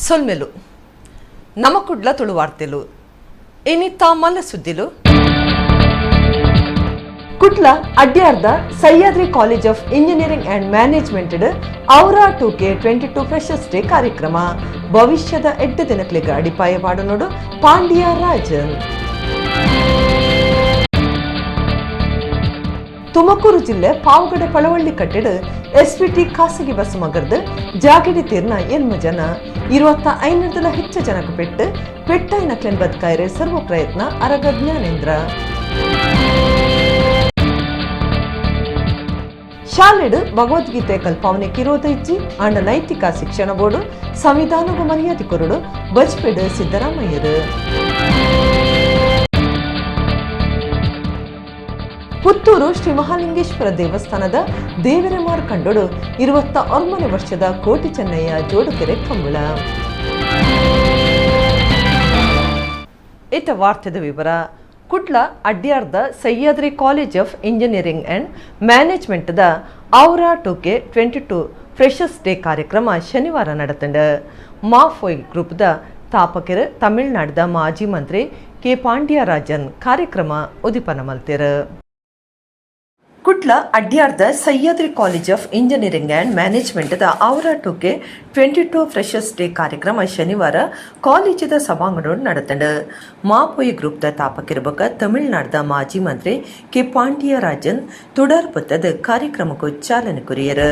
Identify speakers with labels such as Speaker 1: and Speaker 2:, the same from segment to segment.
Speaker 1: ಸೊಲ್ಮೆಲು ನಮಕುಡ್ಲ ತುಳುವಾರ್ತೆಲು ಇನಿ ಮಲ್ಲ ಸುದ್ದಿಲು. Kudla ಅಡ್ಯಾರ್ದ Sahyadri college of engineering and management Aura 2K22 freshers day ಕಾರ್ಯಕ್ರಮ ಭವಿಷ್ಯದ ಎಡ್ಡು ದಿನಕ್ಲಿಗೆ ಅಡಿಪಾಯ ಪಾಡನೋಡು ಪಾಂಡ್ಯ ರಾಜನ್. ತುಮಕೂರು ಜಿಲ್ಲೆ ಪಾವಗಡ ಪಳವಳ್ಳಿ ಕಟ್ಟೆಡ್ ಎಸ್ವಿಟಿ ಖಾಸಗಿ ಬಸ್ ಮಗರ್ದು ಜಾಗಿಡಿ ತೀರ್ನ ಎನ್ಮ ಜನ 25 ಹೆಚ್ಚು ಜನಕ್ಕೆ ಪೆಟ್ಟು ಪೆಟ್ಟಾಯಿನ ಕ್ಲೆನ್ ಬದುಕಾಯರೆ ಸರ್ವ ಪ್ರಯತ್ನ ಅರಗ ಜ್ಞಾನೇಂದ್ರ. ಶಾಲೆಡು ಭಗವದ್ಗೀತೆ ಕಲ್ಪಾವನೆ ಕಿರೋದ ಇಜ್ಜಿ ಆಂಡ ನೈತಿಕ ಶಿಕ್ಷಣ ಬೋರ್ಡು ಸಂವಿಧಾನಗೂ ಮರ್ಯಾದೆ ಕೊರಡು ಬಜ್ಪೆಡ್ ಸಿದ್ದರಾಮಯ್ಯರು. ಪುತ್ತೂರು ಶ್ರೀ ಮಹಾಲಿಂಗೇಶ್ವರ ದೇವಸ್ಥಾನದ ದೇವರಮಾರ್ ಕಂಡೋಡು 29ನೇ ವರ್ಷದ ಕೋಟಿ ಚೆನ್ನಯ್ಯ ಜೋಡುಕೆರೆ ಕಂಬಳ. ಇತ ವಾರ್ತೆದ ವಿವರ. Kudla ಅಡ್ಯಾರ್ದ Sahyadri college of engineering and ಮ್ಯಾನೇಜ್ಮೆಂಟ್ದ Aura 2K22 freshers day ಕಾರ್ಯಕ್ರಮ ಶನಿವಾರ ನಡೆತಂಡ. ಮಾಫೋಯ್ ಗ್ರೂಪ್ದ ತಾಪಕೆರು ತಮಿಳುನಾಡದ ಮಾಜಿ ಮಂತ್ರಿ ಕೆ ಪಾಂಡ್ಯರಾಜನ್ ಕಾರ್ಯಕ್ರಮ ಉದಿಪನ ಮಲ್ತೆರು. Kudla ಅಡ್ಯಾರ್ದ Sahyadri college of engineering and ಮ್ಯಾನೇಜ್ಮೆಂಟ್ದ Aura 2K22 freshers day ಕಾರ್ಯಕ್ರಮ ಶನಿವಾರ ಕಾಲೇಜಿದ ಸಭಾಂಗಣೋಡು ನಡೆತಂಡ. ಮಾಪೊಯ್ ಗ್ರೂಪ್ದ ತಾಪಕಿರ್ಬಕ ತಮಿಳುನಾಡದ ಮಾಜಿ ಮಂತ್ರಿ ಕೆ ಪಾಂಡ್ಯರಾಜನ್ ತುಡರ್ ಬತ್ತದ ಕಾರ್ಯಕ್ರಮಕ್ಕೂ ಚಾಲನೆ ಕೊರಿಯರು.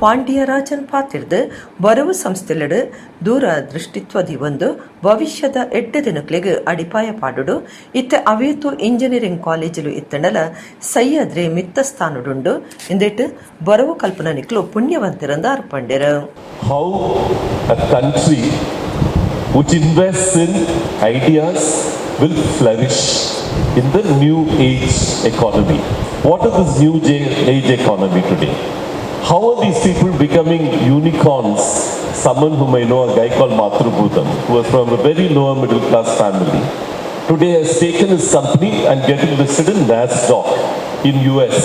Speaker 1: ಪಾಂಡ್ಯರಾಜನ್ ಪಾತಿರ್ದು ಬರವು ಸಂಸ್ಥೆಲೆಡು ದೂರ ದೃಷ್ಟಿತ್ವದಿ ಒಂದು ಭವಿಷ್ಯದ ಎಡ್ಡೆ ದಿನಕ್ಲೆಗ್ ಅಡಿಪಾಯ ಪಾಡುಡು ಇತ್ತೆ ಅವೇತು ಇಂಜಿನಿಯರಿಂಗ್ ಕಾಲೇಜಿಲು ಇತ್ತಂಡಲ ಸಹ್ಯಾದ್ರಿ ಮಿತ್ತ ಸ್ಥಾನಡುಂಡು ಇಂದೆಟ್ ಬರವು ಕಲ್ಪನಾ ನಿಕ್ಲು ಪುಣ್ಯವಂತಿರಂದ ಅರ್ಪಂಡೆರು.
Speaker 2: How a country which invests in ideas will flourish in the new age economy. What is this new age economy today? How are these people becoming unicorns? Someone whom I know, a guy called Mathrubootham, who was from a very lower middle class family, today has taken his company and getting listed in NASDAQ in US.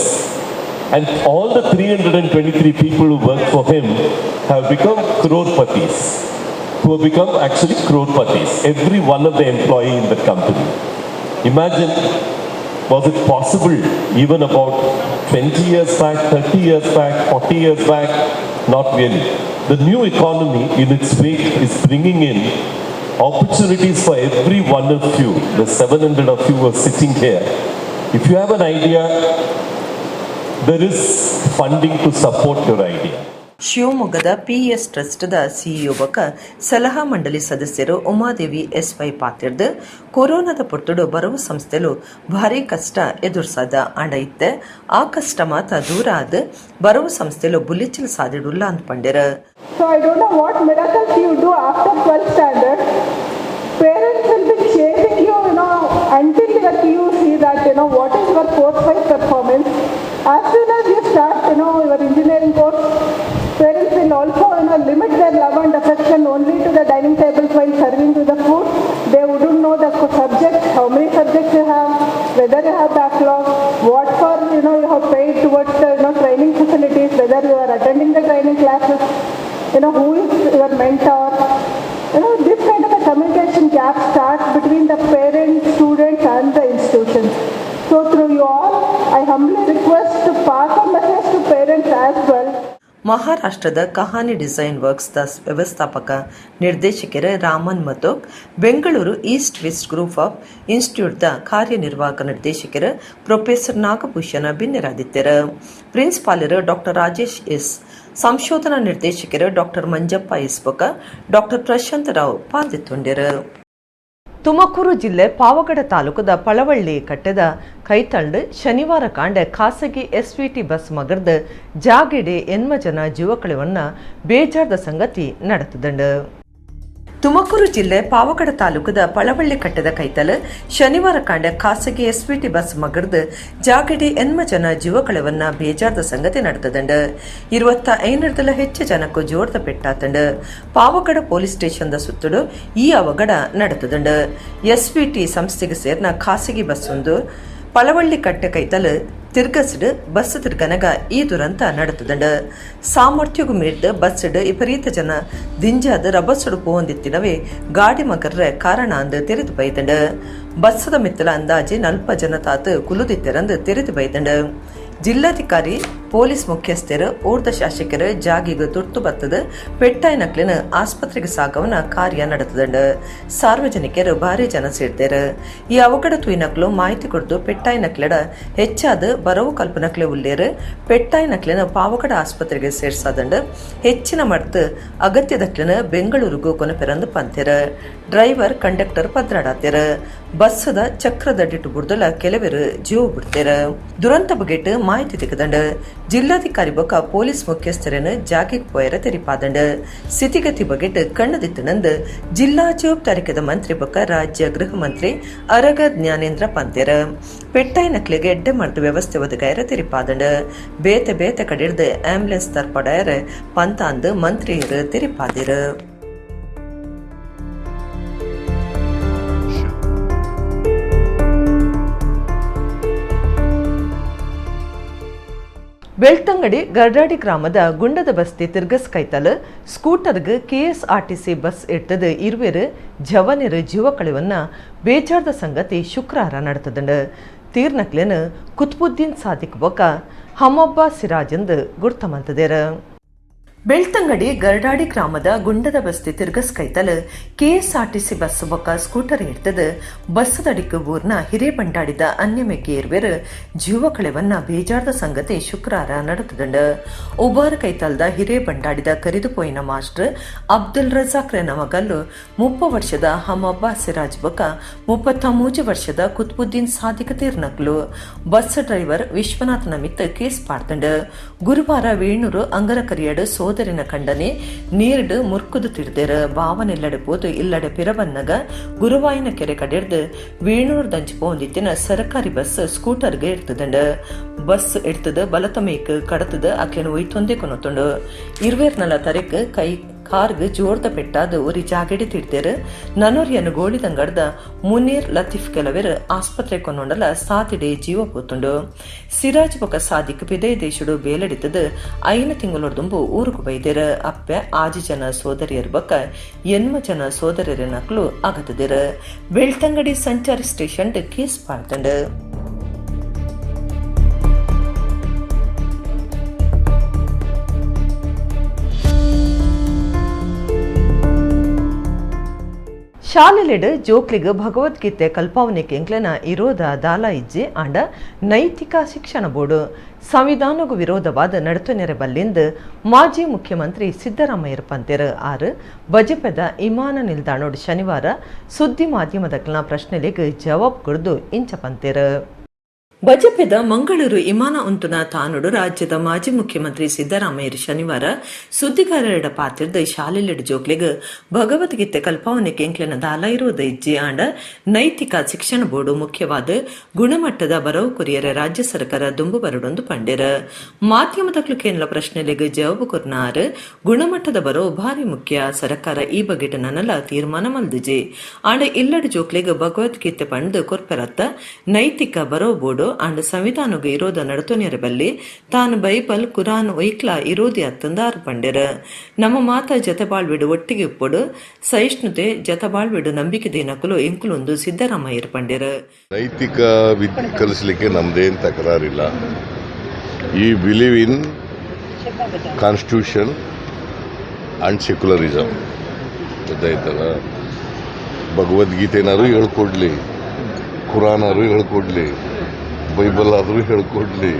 Speaker 2: And all the 323 people who work for him have become crorpatis, who have become actually crorpatis, every one of the employee in the company. Imagine, was it possible even about 20 years back, 30 years back, 40 years back? Not really. The new economy in its wake is bringing in opportunities for every one of you, the 700 of you who are sitting here. If you have an idea, there is funding to support your idea.
Speaker 1: ಶಿವಮೊಗ್ಗದ PS ಟ್ರಸ್ಟ್ದ CEO ಬೊಕ ಸಲಹಾ ಮಂಡಳಿ ಸದಸ್ಯರು Umadevi SY ಪಾತಿರ್ದು ಕೊರೋನಾದ ಪೊರ್ತುಡು ಬರವು ಸಂಸ್ಥೆಲು ಭಾರಿ ಕಷ್ಟ ಎದುರ್ಸದ ಆಂಡ ಇತ್ತೆ ಆ ಕಷ್ಟ ಮಾತ ದೂರ ಆದ್ ಬರವು ಸಂಸ್ಥೆಲು ಬುಲೆಚ್ಚಿಲ್ ಸಾದಿಡುಲ್ಲ ಅಂದ್ ಪಂಡೆರು.
Speaker 3: So I don't know what miracles you do after 12th standard. Parents will be chasing you, until your PUC that, what is your course-wise performance. As soon as you start, your engineering course, parents will also, limit their love and affection only to the dining tables while serving you the food. They wouldn't know the subjects, how many subjects you have, whether you have backlog, what for, you have paid towards the, training facilities, whether you are attending the training classes, who is your mentor. This kind of a communication gap starts between the parents, students and the institutions. So through you all, I humbly request to pass a message to parents as well.
Speaker 1: ಮಹಾರಾಷ್ಟ್ರದ ಕಹಾನಿ design works the ವ್ಯವಸ್ಥಾಪಕ ನಿರ್ದೇಶಕರು ರಾಮನ್ ಮತೋಕ್, Bengaluru East West group of ಇನ್ಸ್ಟಿಟ್ಯೂಟ್ದ ಕಾರ್ಯನಿರ್ವಾಹಕ ನಿರ್ದೇಶಕರು professor Nagabhushana ಬಿನ್ನೆರಾದಿತ್ಯರು, ಪ್ರಿನ್ಸಿಪಾಲರು doctor Rajesh S, ಸಂಶೋಧನಾ ನಿರ್ದೇಶಕರು doctor Manjappa S ಬೊಕ doctor Prashant Rao ಪಾಲ್ದಿತ್ತೊಂಡೆರು. Tumakuru ಜಿಲ್ಲೆ ಪಾವಗಡ ತಾಲೂಕದ ಪಳವಳ್ಳಿ ಕಟ್ಟೆದ ಕೈತಳ್ಳು ಶನಿವಾರ ಕಾಂಡೆ ಖಾಸಗಿ ಎಸ್ವಿಟಿ ಬಸ್ ಮಗರ್ದು ಜಾಗೆಡೆ ಎನ್ಮ ಜನ ಜೀವಕಳಿವನ್ನ ಬೇಜಾರ್ದ ಸಂಗತಿ ನಡೆತದಂಡು. Tumakuru ಜಿಲ್ಲೆ ಪಾವಗಡ ತಾಲೂಕದ ಪಳವಳ್ಳಿ ಕಟ್ಟದ ಕೈತಲ್ ಶನಿವಾರ ಕಾಂಡ ಖಾಸಗಿ ಎಸ್ವಿಟಿ ಬಸ್ ಮಗರ್ದು ಜಾಗಡಿ ಎನ್ಮ ಜನ ಜೀವಕಳವನ್ನ ಬೇಜಾರ್ದ ಸಂಗತಿ ನಡೆತದಂಡು. 25 ಹೆಚ್ಚು ಜನಕ್ಕೂ ಜೋರ್ದ ಪೆಟ್ಟಾತಂಡು. ಪಾವಗಡ ಪೊಲೀಸ್ ಸ್ಟೇಷನ್ದ ಸುತ್ತಡು ಈ ಅವಘಡ ನಡೆತದಂಡು. ಎಸ್ವಿಟಿ ಸಂಸ್ಥೆಗೆ ಸೇರಿನ ಖಾಸಗಿ ಬಸ್ ಒಂದು ಪಳವಳ್ಳಿ ಕಟ್ಟೆ ಕೈತಲ್ ತಿರ್ಗಸ್ಡ್ ಬಸ್ ತಿರ್ಗನಗ ಈ ದುರಂತ ನಡೆತದಂಡು. ಸಾಮರ್ಥ್ಯಗೂ ಮೀರ್ದು ಬಸ್ಡ್ ವಿಪರೀತ ಜನ ದಿಂಜಾದ ರಬಸ್ಡು ಪೋಂದಿತ್ತಿನವೇ ಗಾಡಿ ಮಗರ್ರ ಕಾರಣ ಅಂದು ತೆರೆದು ಬೈದಂಡು. ಬಸ್ಸದ ಮಿತ್ತಲ ಅಂದಾಜಿ 40 ಜನ ತಾತು ಕುಲುದಿತ್ತೆರಂದು ತೆರೆದು ಬೈದಂಡು. ಜಿಲ್ಲಾಧಿಕಾರಿ, ಪೊಲೀಸ್ ಮುಖ್ಯಸ್ಥರು, ಊರ್ದ ಶಾಸಕರು ಜಾಗಿಗೆ ತುರ್ತು ಬತ್ತದ ಪೆಟ್ಟಾಯಿನಕ್ಲಿನ ಆಸ್ಪತ್ರೆಗೆ ಸಾಗವನ ಕಾರ್ಯ ನಡೆತದಂಡು. ಸಾರ್ವಜನಿಕರು ಭಾರಿ ಜನ ಸೇರ್ತಾರೆ. ಈ ಅವಘಡ ತುಯಿನಕ್ಲು ಮಾಹಿತಿ ಕೊಡ್ದು ಪೆಟ್ಟಾಯಿನಕ್ಲೆಡ ಹೆಚ್ಚಾದ ಬರವು ಕಲ್ಪನಕ್ಲೆ ಉಲ್ಲೇರು ಪೆಟ್ಟಾಯಿನಕ್ಲಿನ ಪಾವಗಡ ಆಸ್ಪತ್ರೆಗೆ ಸೇರ್ಸಾದಂಡು. ಹೆಚ್ಚಿನ ಮಡ್ತು ಅಗತ್ಯದಕ್ಲಿನ ಬೆಂಗಳೂರಿಗೂ ಕೊನಪೆರಂದು ಪಂತೆರ. Driver, conductor ಪದ್ರಾಡಾತೆರ. ಬಸ್ಸದ ಚಕ್ರದಡ್ಡಿಟ್ಟು ಬುಡ್ದಲ ಕೆಲವರು ಜೀವ ಬಿಡ್ತೇರ. ದುರಂತ ಬಗೆಟ್ ಮಾಹಿತಿ ತೆಗೆದಂಡು. ಜಿಲ್ಲಾಧಿಕಾರಿ ಬೊಕ್ಕ ಪೊಲೀಸ್ ಮುಖ್ಯಸ್ಥರನ್ನು ಜಾಗೆಗೆ ಪೋಯರ ತೆರಿಪಾದಂಡು. ಸ್ಥಿತಿಗತಿ ಬಗೆಟ್ ಕಣ್ಣದಿತ್ತನಂದು ಜಿಲ್ಲಾ ಜವಾಬ್ದಾರಿಕದ ಮಂತ್ರಿ ಬೊಕ್ಕ ರಾಜ್ಯ ಗೃಹ ಮಂತ್ರಿ ಅರಗ ಜ್ಞಾನೇಂದ್ರ ಪಂತೆರ. ಪೆಟ್ಟಾಯಿನಕ್ಲೆಗೆ ಎಡ್ಡೆ ಮರ್ದು ವ್ಯವಸ್ಥೆ ಒದಗಾಯರ ತೆರಿಪಾದಂಡು. ಬೇತೆ ಬೇತೆ ಕಡೆರ್ದು ಆಂಬ್ಯುಲೆನ್ಸ್ ತರ್ಪಡಾಯರ ಪಂತ ಅಂದು ಮಂತ್ರಿಯರು ತೆರಿಪಾದಿರು. ಬೆಳ್ತಂಗಡಿ ಗರ್ಡಾಡಿ ಗ್ರಾಮದ ಗುಂಡದ ಬಸ್ತಿ ತಿರ್ಗಸ್ ಕೈತಲ್ ಸ್ಕೂಟರ್ಗೆ ಕೆಎಸ್ಆರ್ಟಿಸಿ ಬಸ್ ಇಟ್ಟದು ಇರುವೆರು ಜವನಿರು ಜೀವ ಕಳೆವನ್ನ ಬೇಜಾರ್ದ ಸಂಗತಿ ಶುಕ್ರವಾರ ನಡೆತದಂಡು. ತೀರ್ನಕ್ಲೇನು ಕುತ್ಬುದ್ದೀನ್ ಸಾದಿಕ್ ಬೊಕ್ಕ ಹಮೊಬ್ಬ ಸಿರಾಜ್ ಎಂದು ಗುರ್ತಮಂತದೇರು. ಬೆಳ್ತಂಗಡಿ ಗರ್ಡಾಡಿ ಗ್ರಾಮದ ಗುಂಡದ ಬಸ್ತಿ ತಿರ್ಗಸ್ ಕೈತಲ್ ಕೆಎಸ್ಆರ್ಟಿಸಿ ಬಸ್ ಬೊಕ್ಕ ಸ್ಕೂಟರ್ ಇರ್ತದ ಬಸ್ಸದಡಿக்கு ಊರ್ನ ಹಿರೇಬಂಡಾಡಿದ ಅನ್ಯಮೆಕ್ಕೆ ಇರುವೆರು ಜೀವ ಕಳೆವನ್ನ ಬೇಜಾರ್ದ ಸಂಗತಿ ಶುಕ್ರವಾರ ನಡೆತದಂಡು. ಉಬಾರ್ ಕೈತಲ್ದ ಹಿರೇಬಂಡಾಡಿದ ಕರಿದುಪೋಯಿನ ಮಾಸ್ಟರ್ ಅಬ್ದುಲ್ ರಜಾಕ್ ರೆನ ಮಗಲ್ಲು 30 ವರ್ಷದ ಹಮಬ್ಬಾ ಸಿರಾಜ್ ಬೊಕ್ಕ 33 ವರ್ಷದ ಕುತ್ಬುದ್ದೀನ್ ಸಾದಿಕ್ ತೀರ್ನಕ್ಲು. ಬಸ್ ಡ್ರೈವರ್ ವಿಶ್ವನಾಥನ ಮಿತ್ತ ಕೇಸ್ ಪಾಡ್ತಂಡು. ಗುರುವಾರ ವೇಣೂರು ಅಂಗರಕರಿಯಡು ಸೋದರಿನ ಖಂಡನೆ ನೀರ್ಡ್ ಮುರ್ಕುದು ತಿರ್ದೆರ. ಭಾವನೆಲ್ಲಡೆ ಪೋದು ಇಲ್ಲಡೆ ಪಿರಬನ್ನಗ ಗುರುವಾಯಿನ ಕೆರೆ ಕಡೆರ್ದು ವೇಣೂರ್ ದಂಚಿ ಪೋಂದಿತ್ತಿನ ಸರಕಾರಿ ಬಸ್ ಸ್ಕೂಟರ್ಗೆ ಇರ್ತದಂಡ. ಬಸ್ ಇಡ್ತದ ಬಲತಮೇಕ್ ಕಡತದ ಅಕ್ಲೆನ ಒಯ್ತೊಂದೇ ಕೊನೊತ್ತುಂಡು. ಇರ್ವೇರ್ನಲ ತರೆಕ್ ಕೈ ಕಾರ್ಗ್ ಜೋರ್ದ ಪೆಟ್ಟಾದ ಒರಿ ಜಾಗೆಡಿ ತಿರ್ದೆರ್. ನನೊರಿಯನ್ನು ಗೋಳಿದಂಗಡ್ದ ಮುನೀರ್ ಲತೀಫ್ ಕೆಲವೆರ್ ಆಸ್ಪತ್ರೆ ಕೊನ್ನೊಂಡಲ ಸಾತಿಡೆ ಜೀವ ಪೋತುಂಡು. ಸಿರಾಜ್ ಬೊಕ ಸಾದಿಕ್ ಪಿದೈ ದೇಶಡು ಬೇಲಡಿತದ 5 ತಿಂಗಳೊಡ್ದುಂಬು ಊರುಕು ಬೈದೆರ್. ಅಪ್ಪೆ 6 ಜನ ಸೋದರಿಯರ್ ಬೊಕ್ಕ 8 ಜನ ಸೋದರಿಯರ ನಕ್ಲು ಅಗತದೆರ್. ಬೆಳ್ತಂಗಡಿ ಸಂಚಾರಿ ಸ್ಟೇಷನ್ ಕೇಸ್ ಪಾಡ್ತಂಡು. ಶಾಲೆಲೆಡ್ ಜೋಕ್ಲಿಗ್ ಭಗವದ್ಗೀತೆ ಕಲ್ಪಾವನೆಗೆ ಎಂಕ್ಲೆನ ಇರೋದ ದಾಲ ಇಜ್ಜಿ ಆಂಡ ನೈತಿಕ ಶಿಕ್ಷಣ ಬೋರ್ಡು ಸಂವಿಧಾನಗೂ ವಿರೋಧವಾದ ನಡತೊನೆರೆ ಬಲ್ಲಿಂದ ಮಾಜಿ ಮುಖ್ಯಮಂತ್ರಿ ಸಿದ್ದರಾಮಯ್ಯರ್ ಪಂತೆರ್. ಆರು ಬಜಪೆದ ಇಮಾನ ನಿಲ್ದಾಣೋಡು ಶನಿವಾರ ಸುದ್ದಿ ಮಾಧ್ಯಮದಕ್ಲೆನ ಪ್ರಶ್ನೆಲೆಗ್ ಜವಾಬ್ ಕೊಡ್ದು ಇಂಚ ಪಂತೆರ್. ಬಜಪೆದ ಮಂಗಳೂರು ಇಮಾನ ಉಂತುನ ತಾನುಡು ರಾಜ್ಯದ ಮಾಜಿ ಮುಖ್ಯಮಂತ್ರಿ ಸಿದ್ದರಾಮಯ್ಯರು ಶನಿವಾರ ಸುದ್ದಿಗಾರರ ಪಾತ್ರದ ಶಾಲೆಲೆಡ್ ಜೋಕ್ಲೆಗ್ ಭಗವದ್ಗೀತೆ ಕಲ್ಪಾವನೆಗೆ ಎಂಕ್ಲೆನ ದಾಲ ಇರುವುದ ಇಜ್ಜಿ ಆಂಡ ನೈತಿಕ ಶಿಕ್ಷಣ ಬೋರ್ಡು ಮುಖ್ಯವಾದ ಗುಣಮಟ್ಟದ ಬರವು ಕೊರಿಯರ ರಾಜ್ಯ ಸರ್ಕಾರ ದುಂಬು ಬರಡೊಂದು ಪಂಡೆರ. ಮಾಧ್ಯಮದ ಕೇಂದ್ರ ಪ್ರಶ್ನೆಲೆಗ್ ಜವಾಬು ಕೊರ್ನಾರ್ ಗುಣಮಟ್ಟದ ಬರವು ಭಾರಿ ಮುಖ್ಯ, ಸರ್ಕಾರ ಈ ಬಗೆಟ್ ನನಲ ತೀರ್ಮಾನ ಮಲ್ದಿಜಿ ಆಂಡ ಇಲ್ಲಡ್ ಜೋಕ್ಲೆಗ್ ಭಗವದ್ಗೀತೆ ಪಂಡ್ ಕೊರ್ಪೆರತ್ತ ನೈತಿಕ ಬರವು ಬೋರ್ಡು ಅಂಡ್ ಸಂವಿಧಾನಗೆ ಇರೋದ ನಡತೊನೆರ ಬಲ್ಲಿ ತಾನು ಬೈಬಲ್ ಕುರಾನ್ ಒಯ್ಕ್ಲಾ ಇರೋದಿ ಅತ್ತಂದಾರು ಪಂಡೆರ. ನಮ್ಮ ಮಾತ ಜತೆ ಬಾಳ್ವಿಡು ಒಟ್ಟಿಗೆ ಉಪ್ಪಡು ಸಹಿಷ್ಣುತೆ ಜತೆ ಬಾಳ್ವಿಡು ನಂಬಿಕೆ ದೇನಕುಲು ಎಂಕುಲೊಂದು ಸಿದ್ದರಾಮಯ್ಯರು ಪಂಡೆರ.
Speaker 4: ನೈತಿಕ ವಿದ್ಯೆ ಕಲಿಸಲಿಕ್ಕೆ ನಮ್ದೇನು ತಕರಾರಿಲ್ಲ. ಈ believe in constitution and secularism ಗೊತ್ತಾಯ್ತಲ್ಲ. ಭಗವದ್ಗೀತೆನಾದ್ರು ಹೇಳ್ಕೊಡ್ಲಿ, ಕುರಾನಾದ್ರು ಹೇಳ್ಕೊಡ್ಲಿ, ಬೈಬಲ್ ಆದರೂ ಹೇಳ್ಕೊಡ್ಲಿ,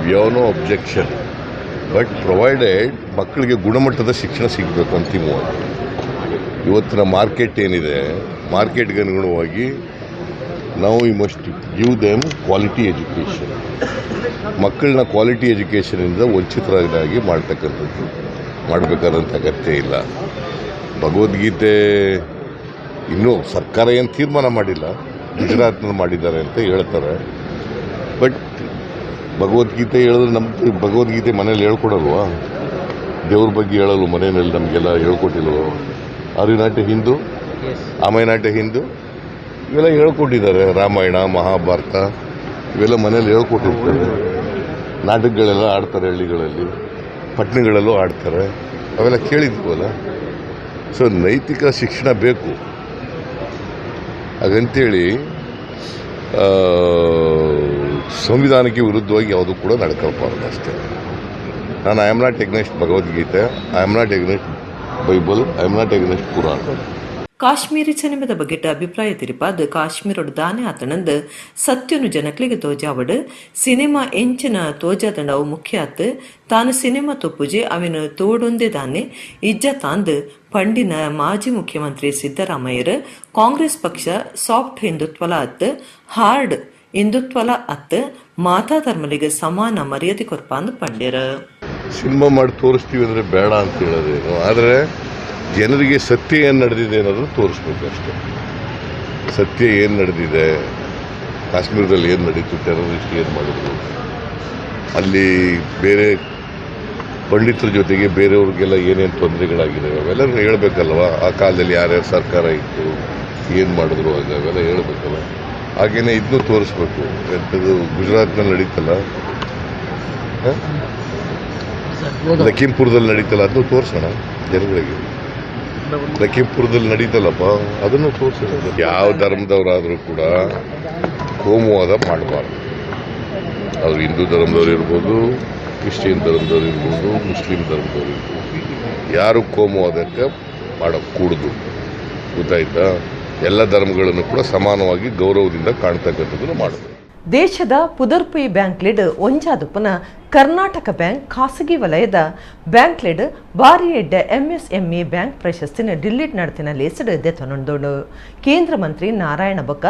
Speaker 4: we have no objection. But provided ಮಕ್ಕಳಿಗೆ ಗುಣಮಟ್ಟದ ಶಿಕ್ಷಣ ಸಿಗಬೇಕು ಅಂತಿಮವಾಗಿ. ಇವತ್ತಿನ ಮಾರ್ಕೆಟ್ ಏನಿದೆ, ಮಾರ್ಕೆಟ್ಗೆ ಅನುಗುಣವಾಗಿ ನಾವು we must give them quality education. ಮಕ್ಕಳನ್ನ ಕ್ವಾಲಿಟಿ ಎಜುಕೇಷನಿಂದ ವಂಚಿತರಾಗಿ ಮಾಡ್ತಕ್ಕಂಥದ್ದು ಮಾಡಬೇಕಾದಂಥ ಅಗತ್ಯ ಇಲ್ಲ. ಭಗವದ್ಗೀತೆ ಇನ್ನೂ ಸರ್ಕಾರ ಏನು ತೀರ್ಮಾನ ಮಾಡಿಲ್ಲ. ಗುಜರಾತ್ನಲ್ಲಿ ಮಾಡಿದ್ದಾರೆ ಅಂತ ಹೇಳ್ತಾರೆ. ಬಟ್ ಭಗವದ್ಗೀತೆ ಹೇಳಿದ್ರೆ, ನಮ್ಗೆ ಭಗವದ್ಗೀತೆ ಮನೇಲಿ ಹೇಳ್ಕೊಡಲ್ವಾ? ದೇವ್ರ ಬಗ್ಗೆ ಹೇಳಲ್ವ ಮನೆಯಲ್ಲಿ? ನಮಗೆಲ್ಲ ಹೇಳ್ಕೊಟ್ಟಿಲ್ವ? Are you not a Hindu? Am I not a Hindu? ಇವೆಲ್ಲ ಹೇಳ್ಕೊಟ್ಟಿದ್ದಾರೆ. ರಾಮಾಯಣ, ಮಹಾಭಾರತ ಇವೆಲ್ಲ ಮನೇಲಿ ಹೇಳ್ಕೊಟ್ಟಿರ್ತಾರೆ. ನಾಟಕಗಳೆಲ್ಲ ಆಡ್ತಾರೆ ಹಳ್ಳಿಗಳಲ್ಲಿ, ಪಟ್ಟಣಗಳಲ್ಲೂ ಆಡ್ತಾರೆ. ಅವೆಲ್ಲ ಕೇಳಿದ್ವಲ್ಲ. ಸೊ ನೈತಿಕ ಶಿಕ್ಷಣ ಬೇಕು. ಹಾಗಂತೇಳಿ ಸಂವಿಧಾನಕ್ಕೆ ವಿರುದ್ಧವಾಗಿ ಯಾವುದು ಕೂಡ ನಡ್ಕೊಳ್ಬಾರ್ದು, ಅಷ್ಟೇ. ನಾನು I am not against Bhagavad Gita, I am not against Bible, I am not against Quran.
Speaker 1: Kashmiri ಸಿನಿಮಾದ ಬಗೆಟ ಅಭಿಪ್ರಾಯ ತಿರಿಪಾದ್ ಕಾಶ್ಮೀರೋಡು ದಾನೆ ಆತಣಂದು ಸತ್ಯನು ಜನಕ್ಲಿಗೆ ತೋಜಾವಡು. ಸಿನಿಮಾ ಎಂಚಿನ ತೋಜಾದಂಡ ಅವು ಮುಖ್ಯ ಆತ್. ತಾನು ಸಿನಿಮಾ ತೊಪ್ಪುಜೆ, ಅವಿನ ತೋಡೊಂದೇ ದಾನೆ ಇಜ್ಜ ತಾಂದು ಪಂಡಿನ ಮಾಜಿ ಮುಖ್ಯಮಂತ್ರಿ ಸಿದ್ದರಾಮಯ್ಯರು ಕಾಂಗ್ರೆಸ್ ಪಕ್ಷ ಸಾಫ್ಟ್ ಹಿಂದುತ್ವಲ ಅತ್, ಹಾರ್ಡ್ ಹಿಂದುತ್ವಲ ಅತ್, ಮಾತಾ ಧರ್ಮಲಿಗೆ ಸಮಾನ ಮರ್ಯಾದೆ ಕೊರ್ಪಾಂದು ಪಂಡ್ಯರು.
Speaker 4: ಸಿನಿಮಾ ಮಾಡಿ ತೋರಿಸ್ತೀವಿ ಅಂದರೆ ಬೇಡ ಅಂತ ಹೇಳೋದೇನು? ಆದರೆ ಜನರಿಗೆ ಸತ್ಯ ಏನು ನಡೆದಿದೆ ಅನ್ನೋದನ್ನು ತೋರಿಸ್ಬೇಕು ಅಷ್ಟೇ. ಸತ್ಯ ಏನು ನಡೆದಿದೆ, ಕಾಶ್ಮೀರದಲ್ಲಿ ಏನು ನಡೀತು, ಟೆರರಿಸ್ಟ್ ಏನು ಮಾಡಿದ್ರು, ಅಲ್ಲಿ ಬೇರೆ ಪಂಡಿತರ ಜೊತೆಗೆ ಬೇರೆಯವ್ರಿಗೆಲ್ಲ ಏನೇನು ತೊಂದರೆಗಳಾಗಿದ್ದಾವೆ, ಅವೆಲ್ಲ ಹೇಳಬೇಕಲ್ವ? ಆ ಕಾಲದಲ್ಲಿ ಯಾರ್ಯಾರು ಸರ್ಕಾರ ಇತ್ತು, ಏನು ಮಾಡಿದ್ರು ಆಗ, ಅವೆಲ್ಲ ಹೇಳಬೇಕಲ್ಲ. ಹಾಗೇನೆ ಇದನ್ನೂ ತೋರಿಸ್ಬೇಕು. ಎಂಥದ್ದು, ಗುಜರಾತ್ನಲ್ಲಿ ನಡೀತಲ್ಲ, ಹ? ಲಖೀಂಪುರದಲ್ಲಿ ನಡೀತಲ್ಲ, ಅದನ್ನು ತೋರಿಸೋಣ ಜನಗಳಿಗೆ. ಲಖೀಂಪುರದಲ್ಲಿ ನಡೀತಲ್ಲಪ್ಪ, ಅದನ್ನು ತೋರಿಸೋಣ. ಯಾವ ಧರ್ಮದವರಾದರೂ ಕೂಡ ಕೋಮುವಾದ ಮಾಡಬಾರ್ದು. ಅವರು ಹಿಂದೂ ಧರ್ಮದವ್ರು ಇರ್ಬೋದು, ಕ್ರಿಶ್ಚಿಯನ್ ಧರ್ಮದವ್ರು ಇರ್ಬೋದು, ಮುಸ್ಲಿಂ ಧರ್ಮದವ್ರು ಇರ್ಬೋದು, ಯಾರು ಕೋಮುವಾದಕ್ಕೆ ಮಾಡಕೂಡ್ದು, ಗೊತ್ತಾಯ್ತಾ? ಎಲ್ಲ ಧರ್ಮಗಳನ್ನು ಕೂಡ ಸಮಾನವಾಗಿ ಗೌರವದಿಂದ ಕಾಣ್ತಕ್ಕಂಥದ್ದನ್ನು ಮಾಡಬೇಕು.
Speaker 1: ದೇಶದ ಪುದರ್ಪುಯಿ ಬ್ಯಾಂಕ್ಲೆಡ್ ಒಂಜಾದುಪ್ಪನ ಕರ್ನಾಟಕ ಬ್ಯಾಂಕ್ ಖಾಸಗಿ ವಲಯದ ಬ್ಯಾಂಕ್ಲೆಡ್ ಬಾರಿ ಎಡ್ಡ ಎಂಎಸ್ಎಂಇ ಬ್ಯಾಂಕ್ ಪ್ರಶಸ್ತಿನ ಡಿಲ್ಲಿಡ್ ನಡತಿನ ಲೇಸಡ್ ದೆತೊನೊಂದೋಡು. ಕೇಂದ್ರ ಮಂತ್ರಿ ನಾರಾಯಣ ಬೊಕ್ಕ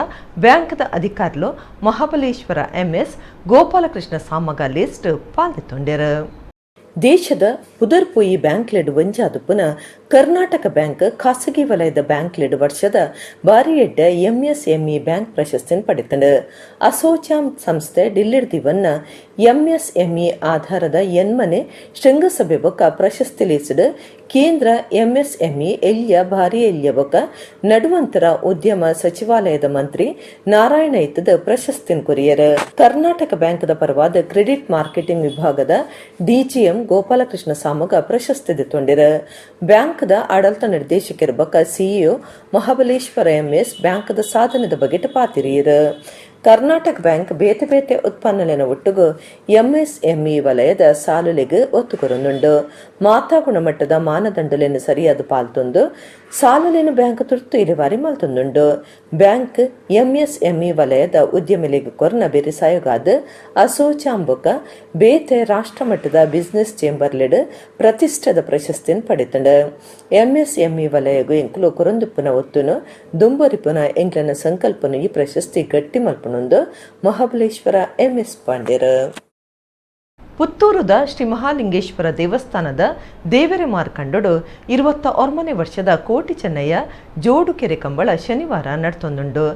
Speaker 1: ಬ್ಯಾಂಕ್ದ ಅಧಿಕಾರಿಲು ಮಹಾಬಲೇಶ್ವರ ಎಂಎಸ್, ಗೋಪಾಲಕೃಷ್ಣ ಸಾಮಗ ಲೇಸ್ಡ್ ಪಾಲ್ದೆತ್ತೊಂಡೆರು. ದೇಶದ ಪುದರ್ಪುಯಿ ಬ್ಯಾಂಕ್ಲೆಡ್ ಒಂಜಾದುಪ್ಪುನ ಕರ್ನಾಟಕ ಬ್ಯಾಂಕ್ ಖಾಸಗಿ ವಲಯದ ಬ್ಯಾಂಕ್ಲೆಡ್ ವರ್ಷದ ಬಾರಿ ಎಡ್ಡ ಎಂಎಸ್ಎಂಇ ಬ್ಯಾಂಕ್ ಪ್ರಶಸ್ತಿನ ಪಡೆತಂಡು. ಅಸೋಚಾಮ್ ಸಂಸ್ಥೆ ಡಿಲ್ಲಿಡ್ ದಿವನ್ನ ಎಂಎಸ್ಎಂಇ ಆಧಾರದ ಎನ್ಮನೆ ಶೃಂಗಸಭೆ ಬೊಕ್ಕ ಪ್ರಶಸ್ತಿ ಲೇಸಿಡ್ ಕೇಂದ್ರ ಎಂಎಸ್ಎಂಇ, ಎಲ್ಯ, ಭಾರಿ ಎಲ್ಯ ಬೊಕ್ಕ ನಡುವಂತರ ಉದ್ಯಮ ಸಚಿವಾಲಯದ ಮಂತ್ರಿ ನಾರಾಯಣ ಇತ್ತದ ಪ್ರಶಸ್ತಿನ ಕೊರಿಯರ್. ಕರ್ನಾಟಕ ಬ್ಯಾಂಕ್ದ ಪರವಾದ ಕ್ರೆಡಿಟ್ ಮಾರ್ಕೆಟಿಂಗ್ ವಿಭಾಗದ ಡಿಜಿಎಂ ಗೋಪಾಲಕೃಷ್ಣ ಸಾಮಗ ಪ್ರಶಸ್ತಿ ದೆತ್ತೊಂಡಿರ. ಬ್ಯಾಂಕ್ದ ಆಡಳಿತ ನಿರ್ದೇಶಕರ ಬೊಕ್ಕ ಸಿಇಒ ಮಹಾಬಲೇಶ್ವರ ಎಂಎಸ್ ಬ್ಯಾಂಕ್ದ ಸಾಧನದ ಬಗೆಟ್ ಪಾತಿರಿಯರ್. ಕರ್ನಾಟಕ ಬ್ಯಾಂಕ್ ಬೇತೆ ಬೇತೆ ಉತ್ಪನ್ನಲೆನ ಒಟ್ಟುಗು ಎಂಎಸ್ಎಂಇ ವಲಯದ ಸಾಲುಲೆಗ್ ಒತ್ತು ಕೊರೊಂದುಂಡು. ಮಾತಾ ಗುಣಮಟ್ಟದ ಮಾನದಂಡಲೆನ್ ಸರಿಯಾದ ಪಾಲ್ತೊಂದು ಸಾಲುಲೆನ್ ಬ್ಯಾಂಕ್ ತುರ್ತು ಇಲೆವಾರಿ ಮಲ್ತೊಂದುಂಡು. ಬ್ಯಾಂಕ್ ಎಂಎಸ್ಎಂಇ ವಲಯದ ಉದ್ಯಮಿಲೆಗ್ ಕೊರ್ನ ಬೆರಿಸಾಯಗಾದ್ ಅಸೋಚಾಮ್ ಬೊಕ್ಕ ಬೇತೆ ರಾಷ್ಟ್ರಮಟ್ಟದ ಬಿಸಿನೆಸ್ ಚೇಂಬರ್ಲೆಡ್ ಪ್ರತಿಷ್ಠದ ಪ್ರಶಸ್ತಿನ್ ಪಡೆತಂಡು. ಎಂಎಸ್ಎಂಇ ವಲಯಗು ಎಂಕುಲು ಕೊರೊಂದುಪ್ಪುನ ಒತ್ತುನು ದುಂಬರಿಪುನ ಎಂಕ್ಲೆನ ಸಂಕಲ್ಪನು ಈ ಪ್ರಶಸ್ತಿ ಗಟ್ಟಿ ಮಲ್ಪುನೊಂದು ಮಹಾಬಲೇಶ್ವರ ಎಂಎಸ್ ಪಾಂಡ್ಯರು. ಪುತ್ತೂರುದ ಶ್ರೀ ಮಹಾಲಿಂಗೇಶ್ವರ ದೇವಸ್ಥಾನದ ದೇವರೆ ಮಾರ್ಕಂಡೊಡು 29ನೇ ವರ್ಷದ ಕೋಟಿ ಚೆನ್ನಯ್ಯ ಜೋಡುಕೆರೆ ಕಂಬಳ ಶನಿವಾರ ನಡ್ತೊಂದುಂಡು.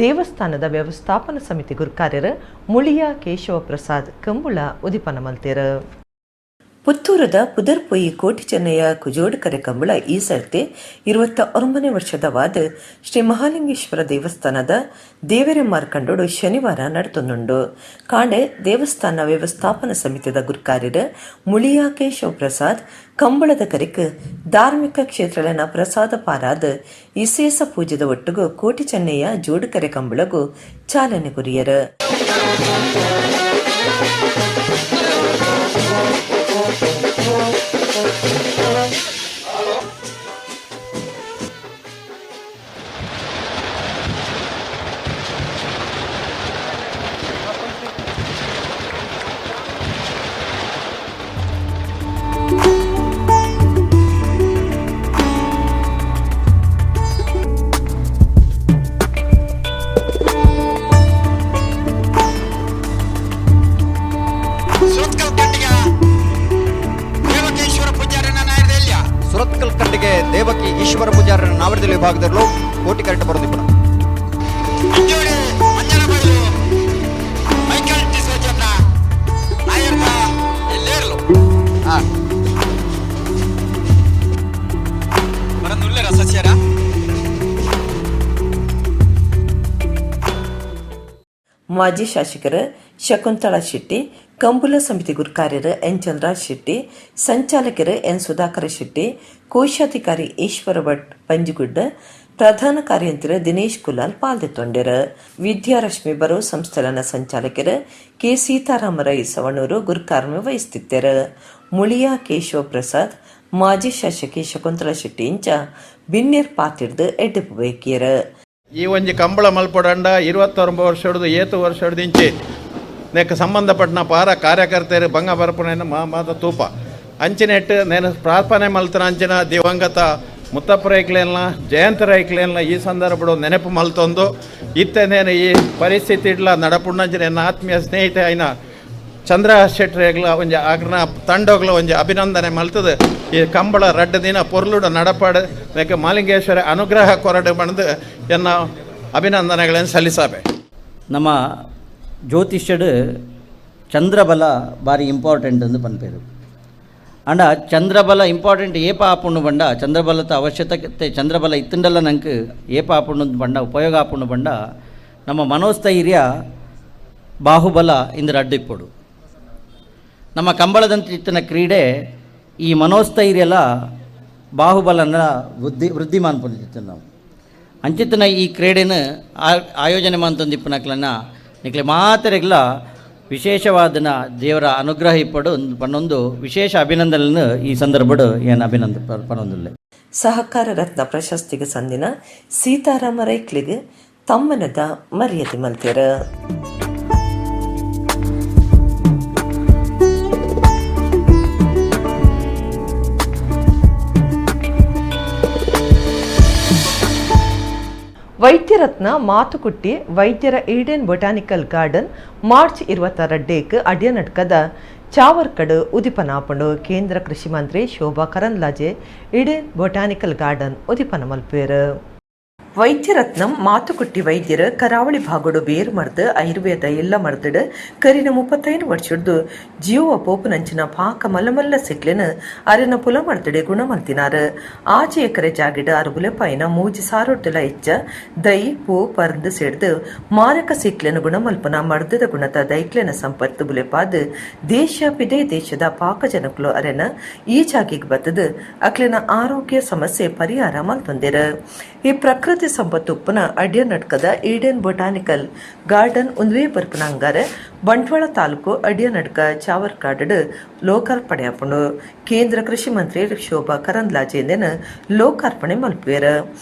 Speaker 1: ದೇವಸ್ಥಾನದ ವ್ಯವಸ್ಥಾಪನಾ ಸಮಿತಿ ಗುರ್ಕಾರ್ಯರು ಮುಳಿಯ ಕೇಶವ ಪ್ರಸಾದ್ ಕಂಬುಳ ಉದಿಪನ ಮಲ್ತೇರು. ಪುತ್ತೂರದ ಪುದರ್ಪೊಯಿ ಕೋಟಿ ಚೆನ್ನಯ್ಯ ಕುಜೋಡುಕರೆ ಕಂಬಳ ಈ ಸರ್ತಿ 29ನೇ ವರ್ಷದ ವಾದ ಶ್ರೀ ಮಹಾಲಿಂಗೇಶ್ವರ ದೇವಸ್ಥಾನದ ದೇವರೆ ಮಾರ್ಕಂಡೋಡು ಶನಿವಾರ ನಡ್ತೊಂದುಂಡು. ಕಾಂಡೆ ದೇವಸ್ಥಾನ ವ್ಯವಸ್ಥಾಪನಾ ಸಮಿತಿದ ಗುರ್ಕಾರ್ಯರು ಮುಳಿಯಾ ಕೇಶವ ಪ್ರಸಾದ್ ಕಂಬಳದ ಕರಿಕ್ ಧಾರ್ಮಿಕ ಕ್ಷೇತ್ರಗಳನ್ನ ಪ್ರಸಾದ ಪಾರಾದ ಇಸೇಸ ಪೂಜೆದ ಒಟ್ಟುಗು ಕೋಟಿ ಚೆನ್ನಯ್ಯ ಜೋಡುಕರೆ ಕಂಬಳಗು ಚಾಲನೆ ಕೊರಿಯರು.
Speaker 5: ಸುರತ್ಕಲ್ ಖಂಡಿಗೆ ದೇವಕೇಶ್ವರ ಪೂಜಾರನ ನಾಯರದೆಲ್ಲ.
Speaker 6: ಸುರತ್ಕಲ್ ಖಂಡಿಗೆ ದೇವಕಿ ಈಶ್ವರ ಪೂಜಾರನ ನಾವರದಲ್ಲಿ ವಿಭಾಗದಲ್ಲೂ.
Speaker 5: ಕೋಟಿ ಕರೆಕ್ಟ್ ಬರೋದಿಪ್ಪಣ ಅಂಜೋಡಿ ಮಂಜನ ಬೈಲು ಮೈಕೆಲ್ ಡಿಸೋಜನ್ನ ನಾಯರ್ದ ಎಲ್ಲೇರ್ಲು ಹಾ ಬರನುಲ್ಲೆರ ಸಸ್ಯರ.
Speaker 1: ಮಾಜಿ ಶಾಸಕರು ಶಕುಂತಳಾ ಶೆಟ್ಟಿ, ಕಂಬುಲ ಸಮಿತಿ ಗುರ್ಕಾರ್ಯರು ಎನ್ ಚಂದ್ರರಾಜ್ ಶೆಟ್ಟಿ, ಸಂಚಾಲಕರು ಎನ್ ಸುಧಾಕರ ಶೆಟ್ಟಿ, ಕೋಶಾಧಿಕಾರಿ ಈಶ್ವರ ಭಟ್ ಪಂಜುಗುಡ್ಡ, ಪ್ರಧಾನ ಕಾರ್ಯಂತರ ದಿನೇಶ್ ಕುಲಾಲ್ ಪಾಲ್ದೆತ್ತೊಂಡೆರು. ವಿದ್ಯಾರಶ್ಮಿ ಬರೋ ಸಂಸ್ಥೆಲನ ಸಂಚಾಲಕರು ಕೆ ಸೀತಾರಾಮ ರೈ ಸವಣೂರು ಗುರುಕಾರ್ಮೆ ವಹಿಸುತ್ತಿದ್ದರು. ಮುಳಿಯಾ ಕೇಶವ ಪ್ರಸಾದ್, ಮಾಜಿ ಶಾಸಕಿ ಶಕುಂತಳಾ ಶೆಟ್ಟಿ ಇಂಚ ಬಿನ್ನೆರ್ ಪಾತಿಡ್ದು ಎಡ್ಡೆಪ್ಪು ಬೇಕಿಯರು.
Speaker 6: ಈ ಒಂಜಿ ಕಂಬಳ ಮಲ್ಪೊಡಂಡ 29 ವರ್ಷ ಹಿಡಿದು ಏತು ವರ್ಷ ಹಿಡಿದು ಇಂಚಿ ನೆಕ್ ಸಂಬಂಧಪಟ್ಟನ ಪಾರ ಕಾರ್ಯಕರ್ತರು ಬಂಗ ಬರಪುನ ಮಾತ ತೂಪ ಅಂಚಿನೆಟ್ಟು ನೇನು ಪ್ರಾರ್ಥನೆ ಮಲ್ತನ ಅಂಚಿನ ದಿವಂಗತ ಮುತ್ತಪ್ಪ ರೈಕ್ಲೇನ ಜಯಂತ ರೈಕ್ಲೇನ ಈ ಸಂದರ್ಭಡು ನೆನಪು ಮಲ್ತೊಂದು ಇತ್ತೆ ನೇನು ಈ ಪರಿಸ್ಥಿತಿ ಇಡ್ಲ ನಡಪುಣ್ಣಂಚಿನ ಎನ್ನ ಆತ್ಮೀಯ ಸ್ನೇಹಿತೆ ಐನ ಚಂದ್ರ ಶೆಟ್ರೆಗ್ಲ ಒಂಜಿ ಆಗ್ರನ ತಂಡೋಗ್ಲ ಒಂಜಿ ಅಭಿನಂದನೆ ಮಲ್ತದೆ. ಈ ಕಂಬಳ ರಡ್ಡು ದಿನ ಪೊರ್ಲುಡು ನಡಪಾಡು ನೆಕ್ ಮಾಲಿಂಗೇಶ್ವರ ಅನುಗ್ರಹ ಕೊರಡು ಬಂದು ಎನ್ನ ಅಭಿನಂದನೆಗಳನ್ನು ಸಲ್ಲಿಸಬೆ.
Speaker 7: ನಮ್ಮ ಜ್ಯೋತಿಷ್ಯಡು ಚಂದ್ರಬಲ ಭಾರಿ ಇಂಪಾರ್ಟೆಂಟ್ ಎಂದು ಪನ್ಪೇರು. ಅಂಡ ಚಂದ್ರಬಲ ಇಂಪಾರ್ಟೆಂಟ್ ಏಪ ಆಪುಂಡು ಬಂಡ ಚಂದ್ರಬಲದ ಅವಶ್ಯಕತೆ ಚಂದ್ರಬಲ ಇತ್ತಂಡಲ್ಲ ನಂಗೆ ಏಪ ಆಪುಂಡು ಬಂಡ ಉಪಯೋಗ ಆಪುಂಡು ಬಂಡ ನಮ್ಮ ಮನೋಸ್ಥೈರ್ಯ ಬಾಹುಬಲ ಇಂದು ರಡ್ಡಿಪ್ಪೊಡು. ನಮ್ಮ ಕಂಬಳದಂತಿತ್ತಿನ ಕ್ರೀಡೆ ಈ ಮನೋಸ್ಥೈರ್ಯಲ ಬಾಹುಬಲನ ವೃದ್ಧಿ ಮಾನ್ಪೊಂದಿತ್ತು ನಾವು ಅಂಚಿತ್ತಿನ ಈ ಕ್ರೀಡೆನ ಆಯೋಜನೆ ಮಾನ್ತೊಂದಿಪ್ಪನಕ್ಲನ್ನ ನಿಕ್ಲೆ ಮಾತೆರೆಗ್ಲ ವಿಶೇಷವಾದನ ದೇವರ ಅನುಗ್ರಹ ಇಪ್ಪಡು ಪನ್ನೊಂದು ವಿಶೇಷ ಅಭಿನಂದನೆಯನ್ನು ಈ ಸಂದರ್ಭಡು ಏನು ಅಭಿನಂದ ಪನ್ನೊಂದುಲ್ಲೆ.
Speaker 1: ಸಹಕಾರ ರತ್ನ ಪ್ರಶಸ್ತಿಗೆ ಸಂದಿನ ಸೀತಾರಾಮ ರೈಕ್ಲಿಗೆ ತಮ್ಮನದ ಮರ್ಯಾದೆ ಮಲ್ತೇರ. ವೈದ್ಯರತ್ನ ಮಾತುಕುಟ್ಟಿ ವೈದ್ಯರ Eden botanical garden March 26 ಅಡ್ಯನಡ್ಕದ ಚಾವರ್ಕಡ್ ಉದಿಪನಾಪುಂಡು. ಕೇಂದ್ರ ಕೃಷಿ ಮಂತ್ರಿ Shobha Karandlaje Eden botanical garden ಉದಿಪನ ಮಲ್ಪೇರು. ವೈದ್ಯರತ್ನಂ ಮಾತುಕುಟ್ಟಿ ವೈದ್ಯರು ಕರಾವಳಿ ಭಾಗಡು ಬೇರು ಮರ್ದು ಆಯುರ್ವೇದ ಎಲ್ಲ ಮರ್ದಡು ಕರಿನ 35 ವರ್ಷದ್ದು ಜಿಯೋ ಪೋಪುನಂಚಿನ ಪಾಕ ಮಲ್ಲಮಲ್ಲ ಸಿಕ್ಲೆನ ಅರೆನ ಪುಲ ಮರ್ದಡೆ ಗುಣ ಮಲ್ತಿನಾರು. ಆಚೆ ಎಕರೆ ಜಾಗಿಡ ಅರು ಬುಲೆಪಾಯಿನ ಮೂಜಿ ಸಾರೊಟ್ಟಲ ಹೆಚ್ಚ ದೈ ಪೂ ಪರ್ದು ಸೇಡ್ದು ಮಾರಕ ಸಿಕ್ಲೆನ ಗುಣಮಲ್ಪನ ಮರ್ದದ ಗುಣತ ದೈಕ್ಲೆನ ಸಂಪತ್ತು ಬುಲೆಪಾದ್ ದೇಶ ಪಿದೇ ದೇಶದ ಪಾಕ ಜನಕುಲು ಅರೆನ ಈ ಜಾಗಿಗೆ ಬತ್ತದು ಅಕ್ಲೆನ ಆರೋಗ್ಯ ಸಮಸ್ಯೆ ಪರಿಹಾರ ಮಲ್ತೊಂದಿರ. ಈ ಪ್ರಕೃತಿ ಸಂಪತ್ತುಪ್ಪನ ಅಡ್ಯ ನಟ್ಕದ Eden botanical garden ಉಂದ್ವೇ ಬರ್ಪುನ ಅಂಗಾರೆ ಬಂಟ್ವಾಳ ತಾಲೂಕು ಅಡ್ಯ ನಡ್ಕ ಚಾವರ್ಕಾಡು ಲೋಕಾರ್ಪಣೆ ಆಪುಂಡು. ಕೇಂದ್ರ ಕೃಷಿ ಮಂತ್ರಿ ಶೋಭಾ ಕರಂದ್ಲಾಜೆ ಲೋಕಾರ್ಪಣೆ ಮಲ್ಪುವೆರ್.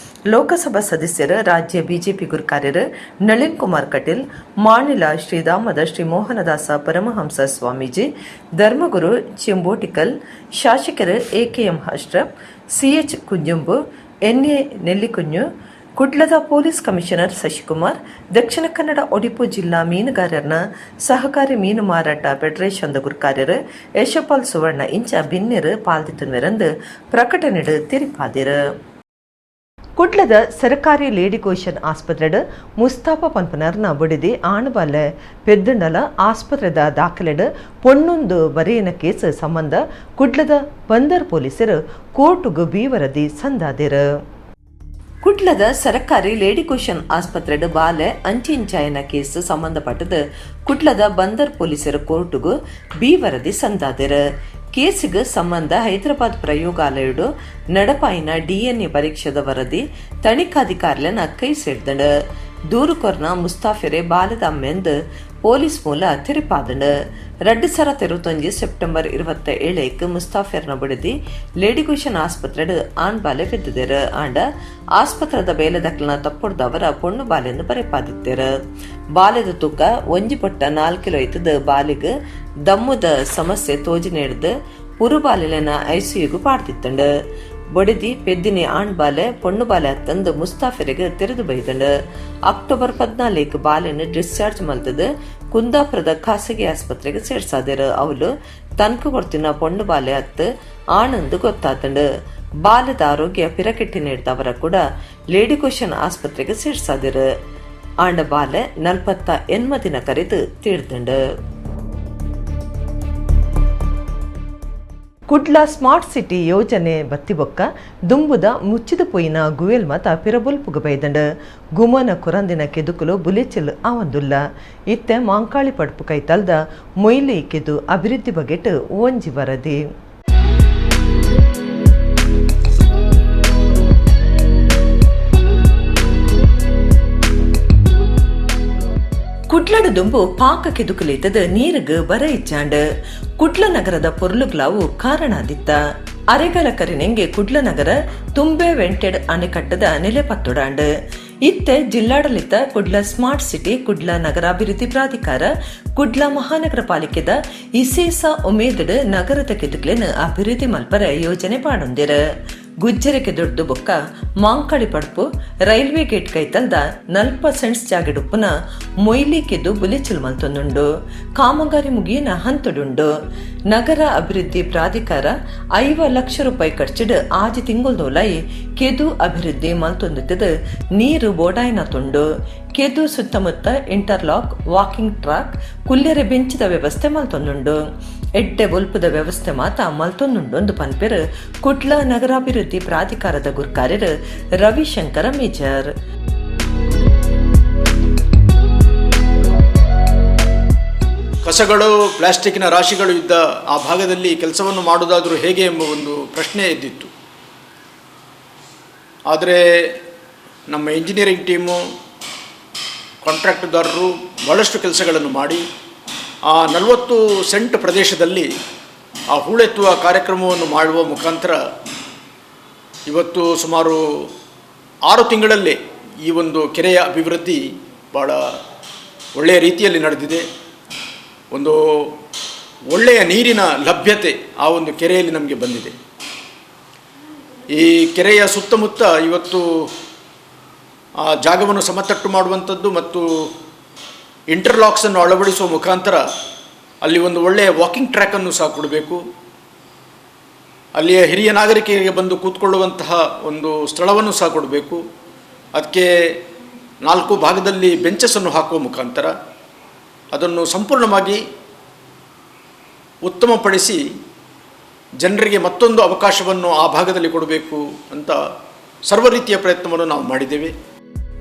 Speaker 1: ಲೋಕಸಭಾ ಸದಸ್ಯರು ರಾಜ್ಯ ಬಿಜೆಪಿ ಗುರುಕಾರ್ಯರು ನಳಿನ್ ಕುಮಾರ್ ಕಟೀಲ್, ಮಾನಿಲ ಶ್ರೀಧಾಮದ ಶ್ರೀ ಮೋಹನದಾಸ ಪರಮಹಂಸ ಸ್ವಾಮೀಜಿ, ಧರ್ಮಗುರು ಚೆಂಬೋಟಿಕಲ್, ಶಾಸಕರು AKM Ashraf, CH Kunjambu, N A ನೆಲ್ಲಿಕುಂಜು, ಕುಡ್ಲದ ಪೊಲೀಸ್ ಕಮಿಷನರ್ ಶಶಿಕುಮಾರ್, ದಕ್ಷಿಣ ಕನ್ನಡ ಒಡಿಪು ಜಿಲ್ಲಾ ಮೀನುಗಾರರನ ಸಹಕಾರಿ ಮೀನು ಮಾರಾಟ ಫೆಡರೇಷನ್ ಗುರುಕಾರ್ಯರು ಯಶಪಾಲ್ ಸುವರ್ಣ ಇಂಚ ಬಿನ್ನೆರು ಪಾಲ್ದಿತ್ತುನ್ವೆರಂದು ಪ್ರಕಟಣೆಡು ತಿರಿಪಾದಿರು. ಕುಡ್ಲದ ಸರಕಾರಿ ಲೇಡಿ ಕೋಶನ್ ಆಸ್ಪತ್ರೆಡ್ ಮುಸ್ತಾಫ ಪನ್ಪನರ್ನ ಬುಡಿದಿ ಆಣಬಾಲೆ ಪೆದ್ದಂಡಲ ಆಸ್ಪತ್ರೆದ ದಾಖಲೆಡ್ ಪೊಣ್ಣೊಂದು ಬರೆಯನ ಕೇಸ್ ಸಂಬಂಧ ಕುಡ್ಲದ ಬಂದರ್ ಪೊಲೀಸರು ಕೋರ್ಟುಗು ಬೀವರದಿ ಸಂದಾದಿರು. ಕುಡ್ಲದ ಸರಕಾರಿ ಲೇಡಿ ಕೋಶನ್ ಆಸ್ಪತ್ರೆಡ್ ಬಾಲೆ ಅಂಚಿಂಚಾಯನ ಕೇಸ್ ಸಂಬಂಧಪಟ್ಟದು ಕುಡ್ಲದ ಬಂದರ್ ಪೊಲೀಸರು ಕೋರ್ಟುಗು ಬಿ ವರದಿ ಸಂದಾದಿರು. ಕೇಸಿಗೆ ಸಂಬಂಧ ಹೈದರಾಬಾದ್ ಪ್ರಯೋಗಾಲಯಡು ನಡಪಾಯಿನ ಡಿಎನ್ಎ ಪರೀಕ್ಷೆದ ವರದಿ ತನಿಖಾಧಿಕಾರಿಲನ ಕೈ ಸೇರ್ದಂಡು. ದೂರುಕೊರ್ನ ಮುಸ್ತಾಫಿರೆ ಬಾಲದ ಅಮ್ಮೆಂದು ಪೊಲೀಸ್ ಮೂಲ ತೆರಿಪಾದಂಡು. 2021 ಸೆಪ್ಟೆಂಬರ್ 27 ಮುಸ್ತಾಫಿರ್ನ ಬುಡದಿ ಲೇಡಿ ಕುಶನ್ ಆಸ್ಪತ್ರೆಡ್ ಆಣ್ ಬಾಲೆ ಬಿದ್ದಿದ್ದೇರು. ಆಂಡ ಆಸ್ಪತ್ರೆದ ಬೇಲೆದಕ್ಲನ ತಪ್ಪುಡ್ದವರ ಪೊಣ್ಣು ಬಾಲೆಂದು ಬರೆಪಾದಿತ್ತೇರು. ಬಾಲೆದ ತೂಕ 1.4 ಕಿಲೋ ಐತದ. ಬಾಲಿಗೆ ದಮ್ಮುದ ಸಮಸ್ಯೆ ತೋಜಿ ನೀಡ್ದು ಪುರು ಬಾಲೆಲೆನ ಐಸಿಯುಗು ಪಾಡ್ದಿತ್ತಂಡು. ಬೊಡಿದಿ ಪೆದ್ದಿನಿ ಆಣ್ ಬಾಲೆ ಪೊಣ್ಣು ಬಾಲೆ ಅತ್ತಂದು ಮುಸ್ತಾಫಿರಿಗೆ ತೆರೆದು ಬೈದಂಡು. ಅಕ್ಟೋಬರ್ 14 ಬಾಲೆನ ಡಿಸ್ಚಾರ್ಜ್ ಮಲ್ತದು ಕುಂದಾಪುರದ ಖಾಸಗಿ ಆಸ್ಪತ್ರೆಗೆ ಸೇರ್ಸಾದಿರು. ಅವಳು ತನ್ಕು ಕೊಡ್ತಿನ ಪೊಣ್ಣು ಬಾಲೆ ಅತ್ತು ಆಣಂದು ಗೊತ್ತಾತಂಡು. ಬಾಲದ ಆರೋಗ್ಯ ಪಿರಕೆಟ್ಟಿ ನೀಡ್ದವರ ಕೂಡ ಲೇಡಿ ಕ್ವಶನ್ ಆಸ್ಪತ್ರೆಗೆ ಸೇರ್ಸಾದಿರು. ಆಂಡ ಬಾಲೆ 48 ದಿನ ಕರೆದು ತೀರ್ದಂಡು. ಕುಡ್ಲ ಸ್ಮಾರ್ಟ್ ಸಿಟಿ ಯೋಜನೆ ಬತ್ತಿಬೊಕ್ಕ ದುಂಬುದ ಮುಚ್ಚಿದ ಪೊಯಿನ ಗುವೆಲ್ ಮತ ಪಿರಬೊಲ್ಪುಗ ಬೈದಂಡು. ಗುಮನ ಕುರಂದಿನ ಕೆದುಕುಲು ಬುಲೆಚಿಲ್ ಆವಂದುಲ್ಲ. ಇತ್ತೆ ಮಾಂಕಾಳಿ ಪಡ್ಪು ಕೈತಲ್ದ ಮೊಯ್ಲಿ ಕೆದು ಅಭಿವೃದ್ಧಿ ಬಗೆಟ್ ಒಂಜಿ ವರದಿ. ಕುಡ್ಲಡು ದುಂಬು ಪಾಕ ಕೆದುಕುಲಿತ್ತದ ನೀರುಗು ಬರ ಇಚ್ಚಾಂಡ್. ಕುಡ್ಲ ನಗರದ ಪೊರ್ಲುಗ್ಲಾವು ಕಾರಣಾದಿತ್ತ. ಅರೆಗಲ ಕರಿನೆಂಗೆ ಕುಡ್ಲ ನಗರ ತುಂಬೆ ವೆಂಟೆಡ್ ಅಣೆಕಟ್ಟದ ನೆಲೆ ಪತ್ತೊಡಾಂಡ್. ಇತ್ತೆ ಜಿಲ್ಲಾಡಳಿತ, ಕುಡ್ಲ ಸ್ಮಾರ್ಟ್ ಸಿಟಿ, ಕುಡ್ಲ ನಗರಾಭಿವೃದ್ಧಿ ಪ್ರಾಧಿಕಾರ, ಕುಡ್ಲ ಮಹಾನಗರ ಪಾಲಿಕೆದ ಇಸೇಸ ಉಮೇದಡ್ ನಗರದ ಕೆದುಕ್ಲೆನ್ ಅಭಿವೃದ್ಧಿ ಮಲ್ಪರ ಯೋಜನೆ ಪಾಡೊಂದಿರ. ಗುಜ್ಜರಕ್ಕೆ ದೊಡ್ಡ ಬೊಕ್ಕ ಮಾಂಕಾಳಿ ಪಡ್ಪು ರೈಲ್ವೆ ಗೇಟ್ ಕೈತಲ್ದ 40 ಸೆಂಟ್ಸ್ ಜಾಗಡುಪ್ಪುನ ಮೊಯ್ಲಿ ಕೆದ್ದು ಬುಲೆಚಿಲ್ ಮಲ್ತೊಂದುಂಡು. ಕಾಮಗಾರಿ ಮುಗಿಯನ ಹಂತಡುಂಡು. ನಗರ ಅಭಿವೃದ್ಧಿ ಪ್ರಾಧಿಕಾರ 50 ಲಕ್ಷ ರೂಪಾಯಿ ಖರ್ಚಿಡ್ ಆಜಿ ತಿಂಗುಲ್ದೋಲಾಯಿ ಕೆದು ಅಭಿವೃದ್ಧಿ ಮಲ್ತೊಂದುತ್ತದ ನೀರು ಬೋಡಾಯ್ನ ತುಂಡು. ಕೆದು ಸುತ್ತಮುತ್ತ interlock, walking track, ಕುಲ್ಲೆರೆ ಬೆಂಚಿದ ವ್ಯವಸ್ಥೆ ಮಲ್ತೊಂದುಂಡು. ಎಡ್ಡೆ ಬೊಲ್ಪುದ ವ್ಯವಸ್ಥೆ ಮಾತ ಮಲ್ತೊಂದುಂಡು ಪನ್ಪೆರ್ ಕುಡ್ಲ ನಗರಾಭಿವೃದ್ಧಿ ಪ್ರಾಧಿಕಾರದ ಗುರ್ಕಾರ್ಯರು ರವಿಶಂಕರ ಮೇಜರ್.
Speaker 8: ಕಸಗಳು, ಪ್ಲಾಸ್ಟಿಕ್ನ ರಾಶಿಗಳು ಇದ್ದ ಆ ಭಾಗದಲ್ಲಿ ಕೆಲಸವನ್ನು ಮಾಡುವುದಾದರೂ ಹೇಗೆ ಎಂಬ ಒಂದು ಪ್ರಶ್ನೆ ಎದ್ದಿತ್ತು. ಆದರೆ ನಮ್ಮ ಇಂಜಿನಿಯರಿಂಗ್ ಟೀಮು, ಕಾಂಟ್ರಾಕ್ಟ್ದಾರರು ಭಾಳಷ್ಟು ಕೆಲಸಗಳನ್ನು ಮಾಡಿ ಆ 40 ಸೆಂಟ್ ಪ್ರದೇಶದಲ್ಲಿ ಆ ಹೂಳೆತ್ತುವ ಕಾರ್ಯಕ್ರಮವನ್ನು ಮಾಡುವ ಮುಖಾಂತರ ಇವತ್ತು ಸುಮಾರು 6 ತಿಂಗಳಲ್ಲೇ ಈ ಒಂದು ಕೆರೆಯ ಅಭಿವೃದ್ಧಿ ಭಾಳ ಒಳ್ಳೆಯ ರೀತಿಯಲ್ಲಿ ನಡೆದಿದೆ. ಒಂದು ಒಳ್ಳೆಯ ನೀರಿನ ಲಭ್ಯತೆ ಆ ಒಂದು ಕೆರೆಯಲ್ಲಿ ನಮಗೆ ಬಂದಿದೆ. ಈ ಕೆರೆಯ ಸುತ್ತಮುತ್ತ ಇವತ್ತು ಆ ಜಾಗವನ್ನು ಸಮತಟ್ಟು ಮಾಡುವಂಥದ್ದು ಮತ್ತು ಇಂಟರ್ಲಾಕ್ಸನ್ನು ಅಳವಡಿಸುವ ಮುಖಾಂತರ ಅಲ್ಲಿ ಒಂದು ಒಳ್ಳೆಯ ವಾಕಿಂಗ್ ಟ್ರ್ಯಾಕನ್ನು ಸಹ ಕೊಡಬೇಕು. ಅಲ್ಲಿಯ ಹಿರಿಯ ನಾಗರಿಕರಿಗೆ ಬಂದು ಕೂತ್ಕೊಳ್ಳುವಂತಹ ಒಂದು ಸ್ಥಳವನ್ನು ಸಹ ಕೊಡಬೇಕು. ಅದಕ್ಕೆ 4 ಭಾಗದಲ್ಲಿ ಬೆಂಚಸನ್ನು ಹಾಕುವ ಮುಖಾಂತರ ಅದನ್ನು ಸಂಪೂರ್ಣವಾಗಿ ಉತ್ತಮಪಡಿಸಿ ಜನರಿಗೆ ಮತ್ತೊಂದು ಅವಕಾಶವನ್ನು ಆ ಭಾಗದಲ್ಲಿ ಕೊಡಬೇಕು ಅಂತ ಸರ್ವ ರೀತಿಯ ಪ್ರಯತ್ನವನ್ನು ನಾವು ಮಾಡಿದ್ದೇವೆ.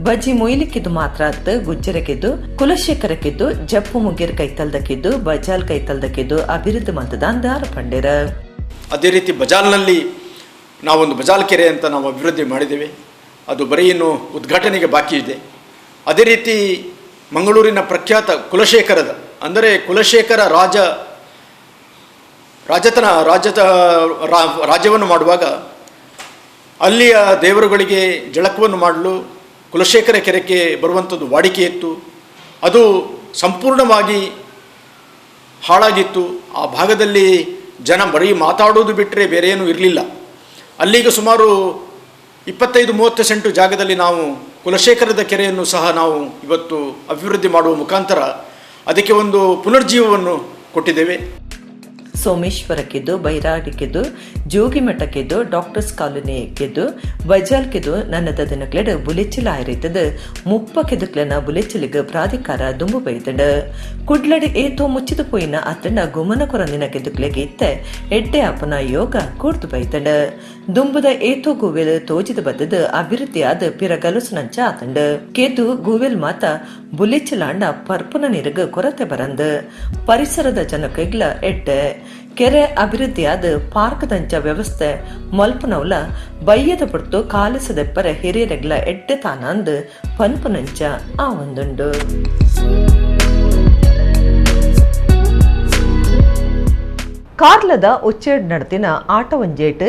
Speaker 1: ಬಜ್ಜಿ ಮೊಯ್ಲಿಕ್ಕಿದ್ದು ಮಾತ್ರ ಅತ್ತು ಗುಜ್ಜರಕ್ಕಿದ್ದು, ಕುಲಶೇಖರಕ್ಕಿದ್ದು, ಜಪ್ಪು ಮುಗಿರ್ ಕೈತಲ್ದಕ್ಕಿದ್ದು, ಬಜಾಲ್ ಕೈತಲ್ದಕ್ಕಿದ್ದು ಅಭಿವೃದ್ಧಿ ಮಲ್ತದ ಅಂದಾರ ಪಂಡಿರ.
Speaker 8: ಅದೇ ರೀತಿ ಬಜಾಲ್ನಲ್ಲಿ ನಾವೊಂದು ಬಜಾಲ್ ಕೆರೆ ಅಂತ ನಾವು ಅಭಿವೃದ್ಧಿ ಮಾಡಿದ್ದೇವೆ. ಅದು ಬರೀ ಇನ್ನು ಉದ್ಘಾಟನೆಗೆ ಬಾಕಿ ಇದೆ. ಅದೇ ರೀತಿ ಮಂಗಳೂರಿನ ಪ್ರಖ್ಯಾತ ಕುಲಶೇಖರದ, ಅಂದರೆ ಕುಲಶೇಖರ ರಾಜ್ಯವನ್ನು ಮಾಡುವಾಗ ಅಲ್ಲಿಯ ದೇವರುಗಳಿಗೆ ಜಳಕವನ್ನು ಮಾಡಲು ಕುಲಶೇಖರ ಕೆರೆಗೆ ಬರುವಂಥದ್ದು ವಾಡಿಕೆ ಇತ್ತು. ಅದು ಸಂಪೂರ್ಣವಾಗಿ ಹಾಳಾಗಿತ್ತು. ಆ ಭಾಗದಲ್ಲಿ ಜನ ಬರೀ ಮಾತಾಡೋದು ಬಿಟ್ಟರೆ ಬೇರೆ ಏನೂ ಇರಲಿಲ್ಲ. ಅಲ್ಲಿಗೆ ಸುಮಾರು 25-30 ಸೆಂಟು ಜಾಗದಲ್ಲಿ ನಾವು ಕುಲಶೇಖರದ ಕೆರೆಯನ್ನು ಸಹ ನಾವು ಇವತ್ತು ಅಭಿವೃದ್ಧಿ ಮಾಡುವ ಮುಖಾಂತರ ಅದಕ್ಕೆ ಒಂದು ಪುನರ್ಜೀವವನ್ನು ಕೊಟ್ಟಿದ್ದೇವೆ.
Speaker 1: ಸೋಮೇಶ್ವರಕ್ಕಿದ್ದು, ಬೈರಾಡಿಕ್ಕಿದ್ದು, ಜೋಗಿಮಠಕ್ಕಿದ್ದು, ಡಾಕ್ಟರ್ಸ್ ಕಾಲೋನಿಕ್ಕಿದ್ದು, ಬಜಾಲ್ಕಿದ್ದು ನನ್ನದ ದಿನಕ್ಲೆಡ್ ಬುಲೆಚಿಲ್ ಆಯಿರಿತದ 30 ಕೆದುಕ್ಲೆನ ಬುಲೆಚಿಲಿಗೆ ಪ್ರಾಧಿಕಾರ ದುಂಬು ಬೈದಂಡ. ಕುಡ್ಲಡಿ ಏತೋ ಮುಚ್ಚಿದ ಪೋಯಿನ ಅತ್ತಂಡ ಗುಮನ ಕೊರಂದಿನ ಕೆದುಕ್ಲೆಗೆ ಇತ್ತೆ ಎಡ್ಡೆ ಅಪ್ಪನ ಯೋಗ ಕೂಡ್ದು ಬೈದಂಡ. ದುಂಬುದ ಏತೋ ಗೂವೆಲ್ ತೋಜಿದ ಬದ್ದದ ಅಭಿವೃದ್ಧಿಯಾದ ಪಿರಗಲುಸುನಂಚ ಆತಂಡ. ಕೇತು ಗೂವೆಲ್ ಮಾತ ಬುಲೆಚಿಲಾಂಡ ಪರ್ಪುನ ನೀರುಗ ಕೊರತೆ ಬರಂದ ಪರಿಸರದ ಜನಕ್ಕೆಗ್ಲ ಎಡ್ಡೆ ಕೆರೆ ಅಭಿವೃದ್ಧಿಯಾದ ಪಾರ್ಕ್ದಂಚ ವ್ಯವಸ್ಥೆ ಮಲ್ಪನೌಲ ಬಯ್ಯದ ಪಡ್ತು ಕಾಲಿಸದೆಪ್ಪರ ಹಿರಿಯರೆಗ್ಲ ಎಡ್ಡೆ ತಾನಂದು ಪನ್ಪುನಂಚ ಆ ಒಂದುಂಡು. ಕಾರ್ಲದ ಉಚ್ಚೇಡ್ ನಡತಿನ ಆಟ ಒಂಜೇಟ್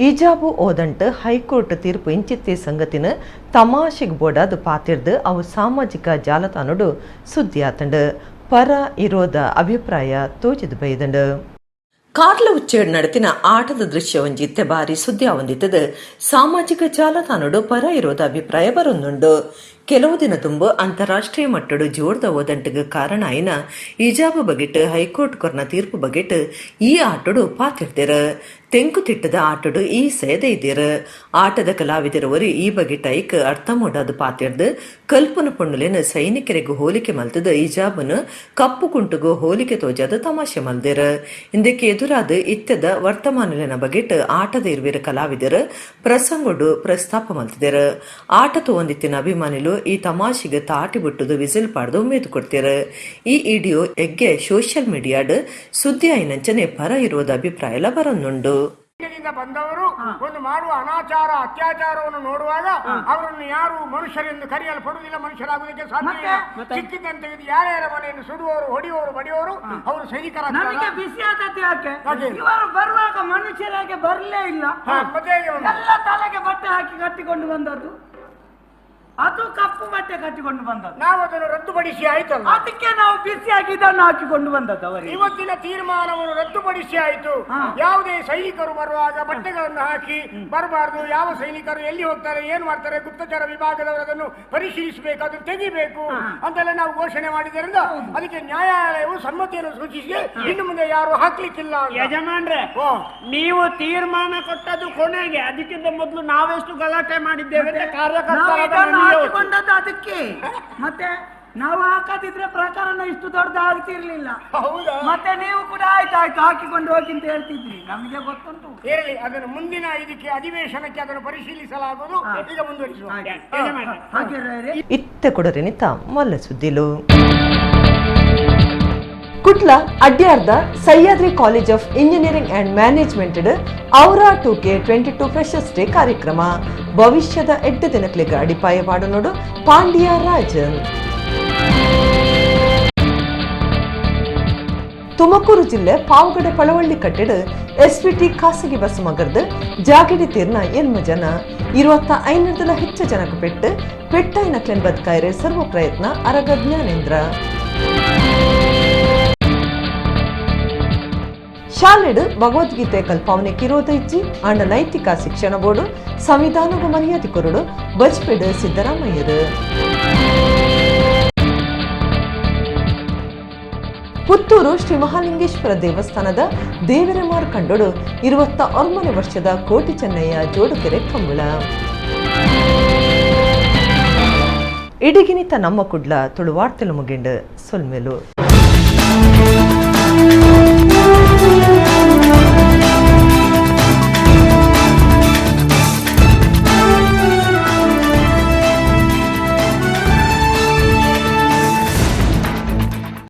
Speaker 1: ಇಜಾಬು ಓದಂಟ್ ಹೈಕೋರ್ಟ್ ತೀರ್ಪು ಇಂಚಿತ್ತಿ ಸಂಗತಿನ ತಮಾಷೆಗೆ ಬೋಡಾದ ಪಾತಿರ್ದು ಅವು ಸಾಮಾಜಿಕ ಜಾಲತಾಣಡು ಸುದ್ದಿ ಆತಂಡು ಪರ ಇರೋದ ಅಭಿಪ್ರಾಯ ತೋಚಿದ ಬೈದಂಡು. ಕಾರ್ಲ ಉಚ್ಚೇಡ್ ನಡತಿನ ಆಟದ ದೃಶ್ಯ ಒಂಜಿತ್ತೆ ಬಾರಿ ಸುದ್ದಿ ಆವಂದಿತ್ತದು ಸಾಮಾಜಿಕ ಜಾಲತಾಣಡು ಪರ ಇರೋದ ಅಭಿಪ್ರಾಯ ಬರೊಂದುಂಡು. ಕೆಲವು ದಿನ ತುಂಬ ಅಂತಾರಾಷ್ಟ್ರೀಯ ಮಟ್ಟಡು ಜೋರ್ದ ಒದಂಟಿಗೆ ಕಾರಣ ಆಯಿನ ಇಜಾಬು ಬಗೆಟ್ ಹೈಕೋರ್ಟ್ ಕೊರ್ನ ತೀರ್ಪು ಬಗೆಟ್ ಈ ಆಟಡು ಪಾತಿರ್ದಿರ. ತೆಂಕುತಿಟ್ಟದ ಆಟಡು ಈ ಸೇದೆ ಇದ್ದೀರ. ಆಟದ ಕಲಾವಿದರವರು ಈ ಬಗೆಟ್ ಐಕ್ ಅರ್ಥ ಮೂಡಾದು ಪಾತಿರ್ದು ಕಲ್ಪನ ಪೊಣ್ಣುಲೇನ ಸೈನಿಕರಿಗೂ ಹೋಲಿಕೆ ಮಲ್ತದ ಇಜಾಬನು ಕಪ್ಪು ಕುಂಟುಗು ಹೋಲಿಕೆ ತೋಜಾದ ತಮಾಷೆ ಮಲ್ದಿರ. ಇಂದಕ್ಕೆ ಎದುರಾದ ಇತ್ತದ ವರ್ತಮಾನಲಿನ ಬಗೆಟ್ ಆಟದ ಇರುವಿರ ಕಲಾವಿದರು ಪ್ರಸಂಗೊಡು ಪ್ರಸ್ತಾಪ ಮಲ್ತಿದ್ದೀರ. ಆಟ ತೋಂದಿತ್ತಿನ ಅಭಿಮಾನಿಲು ಈ ತಮಾಷೆಗೆ ತಾಟಿ ಬಿಟ್ಟುದು ವಿಸಿಲ್ ಪಾಡ್ದು ಉಮೇದು ಕೊಡ್ತೀರ. ಈ ವಿಡಿಯೋ ಎಗ್ಗೆ ಸೋಷಿಯಲ್ ಮೀಡಿಯಾಡ್ ಸುದ್ದಿ ಐನಂಚನೆ ಪರ ಇರುವುದ ಅಭಿಪ್ರಾಯ ಎಲ್ಲ ಬರನ್ನುಂಡು.
Speaker 9: ಬಂದವರು ಒಂದು ಮಾಡುವ ಅನಾಚಾರ ಅತ್ಯಾಚಾರವನ್ನು ನೋಡುವಾಗ ಅವರನ್ನು ಯಾರು ಮನುಷ್ಯರೆಂದು ಕರೆಯಲ್ಪಡುವುದಿಲ್ಲ, ಮನುಷ್ಯರಾಗುವುದಕ್ಕೆ ಸಾಧ್ಯ ಇಲ್ಲ. ಸಿಕ್ಕಿದಂತೆ ಯಾರ್ಯಾರ ಮನೆಯನ್ನು ಸುಡುವವರು, ಹೊಡೆಯುವವರು, ಬಡಿಯುವವರು ಅವರು ಸೈನಿಕರ.
Speaker 10: ನಮಗೆ ಬಿಸಿ ಆದದ್ದು ಯಾಕೆ? ಇವರು ಬರುವಾಗ ಮನುಷ್ಯರಾಗೆ ಬರಲೇ ಇಲ್ಲ, ಎಲ್ಲ ತಲೆಗೆ ಬಟ್ಟೆ ಹಾಕಿ ಕಟ್ಟಿಕೊಂಡು ಬಂದದ್ದು, ಅದು ಕಪ್ಪು ಬಟ್ಟೆ ಕಟ್ಟಿಕೊಂಡು ಬಂದದ್ದು.
Speaker 9: ನಾವು ಅದನ್ನು ರದ್ದುಪಡಿಸಿ ಆಯ್ತಲ್ಲ,
Speaker 10: ಅದಕ್ಕೆ ನಾವು ಬಿಸಿಯಾಗಿ ಇದನ್ನು ಹಾಕಿಕೊಂಡು ಬಂದದ್ದು. ಅವರಿಗೆ
Speaker 9: ಇವತ್ತಿನ ತೀರ್ಮಾನವನ್ನು ರದ್ದುಪಡಿಸಿ ಆಯ್ತು. ಯಾವುದೇ ಸೈನಿಕರು ಬರುವಾಗ ಬಟ್ಟೆಗಳನ್ನು ಹಾಕಿ ಬರಬಾರದು. ಯಾವ ಸೈನಿಕರು ಎಲ್ಲಿ ಹೋಗ್ತಾರೆ, ಏನು ಮಾಡ್ತಾರೆ, ಗುಪ್ತಚರ ವಿಭಾಗದವರು ಅದನ್ನು ಪರಿಶೀಲಿಸಬೇಕು, ಅದನ್ನು ತೆಗಿಬೇಕು ಅಂತೆಲ್ಲ ನಾವು ಘೋಷಣೆ ಮಾಡಿದ್ದರಿಂದ ಅದಕ್ಕೆ ನ್ಯಾಯಾಲಯವು ಸಮ್ಮತಿಯನ್ನು ಸೂಚಿಸಿ ಇನ್ನು ಮುಂದೆ ಯಾರು ಹಾಕ್ಲಿಕ್ಕಿಲ್ಲ.
Speaker 11: ಯಜಮಾನ್ರೆ, ನೀವು ತೀರ್ಮಾನ ಕೊಟ್ಟದ್ದು ಕೊನೆಗೆ, ಅದಕ್ಕಿಂತ ಮೊದಲು ನಾವೆಷ್ಟು ಗಲಾಟೆ ಮಾಡಿದ್ದೇವೆ ಕಾರ್ಯಕರ್ತರ
Speaker 10: ಹಾಕಿಕೊಂಡದ್ದು ಅದಕ್ಕೆ. ಮತ್ತೆ ನಾವು ಹಾಕದಿದ್ರೆ ಪ್ರಕರಣ ಇಷ್ಟು ದೊಡ್ಡ ಆಗ್ತಿರ್ಲಿಲ್ಲ. ಮತ್ತೆ ನೀವು ಕೂಡ ಆಯ್ತು ಆಯ್ತು ಹಾಕಿಕೊಂಡು ಹೋಗಿ ಅಂತ ಹೇಳ್ತಿದ್ರಿ, ನಮಗೆ ಗೊತ್ತುಂಟು.
Speaker 9: ಇರಲಿ, ಅದನ್ನು ಮುಂದಿನ ಇದಕ್ಕೆ ಅಧಿವೇಶನಕ್ಕೆ ಅದನ್ನು ಪರಿಶೀಲಿಸಲಾಗುವುದು. ಈಗ ಮುಂದುವರಿಸುವ
Speaker 1: ಇತ್ತ ಕೊಡರಿನಿತ ಮಲ್ಲ ಸುದ್ದಿಲು. Kudla ಅಡ್ಯಾರ್ದ Sahyadri college of engineering and management Aura 2K22 freshers day ಕಾರ್ಯಕ್ರಮ ಭವಿಷ್ಯದ ಎಡ್ಡ ದಿನಗಳಿಗೆ ಅಡಿಪಾಯ ನೋಡು ಪಾಂಡ್ಯ ರಾಜನ್. ತುಮಕೂರು ಜಿಲ್ಲೆ ಪಾವಗಡ ಪಳವಳ್ಳಿ ಕಟ್ಟಡ ಎಸ್ವಿಟಿ ಖಾಸಗಿ ಬಸ್ ಮಗರ್ದು ಜಾಗಿಡಿ ತೀರ್ನ ಎನ್ಮ ಜನ 25 ಹೆಚ್ಚು ಜನಕ್ಕೆ ಪೆಟ್ಟು ಪೆಟ್ಟಾಯಿನ ಕ್ಲೆನ್ ಬದುಕಾಯರೆ ಸರ್ವ ಪ್ರಯತ್ನ ಅರಗ ಜ್ಞಾನೇಂದ್ರ. ಶಾಲೆಡು ಭಗವದ್ಗೀತೆ ಕಲ್ಪಾವನೆ ಕಿರೋದ ಇಚ್ಚಿ ಅಂಡ ನೈತಿಕ ಶಿಕ್ಷಣ ಬೋರ್ಡು ಸಂವಿಧಾನಗೂ ಮರ್ಯಾದೆ ಕೊರಡು ಬಜ್ಪೆಡು ಸಿದ್ದರಾಮಯ್ಯರು. ಪುತ್ತೂರು ಶ್ರೀ ಮಹಾಲಿಂಗೇಶ್ವರ ದೇವಸ್ಥಾನದ ದೇವರ ಮಾರ್ಕಂಡೋಡು 29 ವರ್ಷದ ಕೋಟಿ ಚೆನ್ನಯ್ಯ ಜೋಡುಕೆರೆ ಕಂಬಳ. ಇಡಿಗಿನಿತ ನಮ್ಮ ಕುಡ್ಲ ತುಳುವಾರ್ತೆಲು ಮುಗಿಂಡು ಸೊಲ್ಮೆಲು.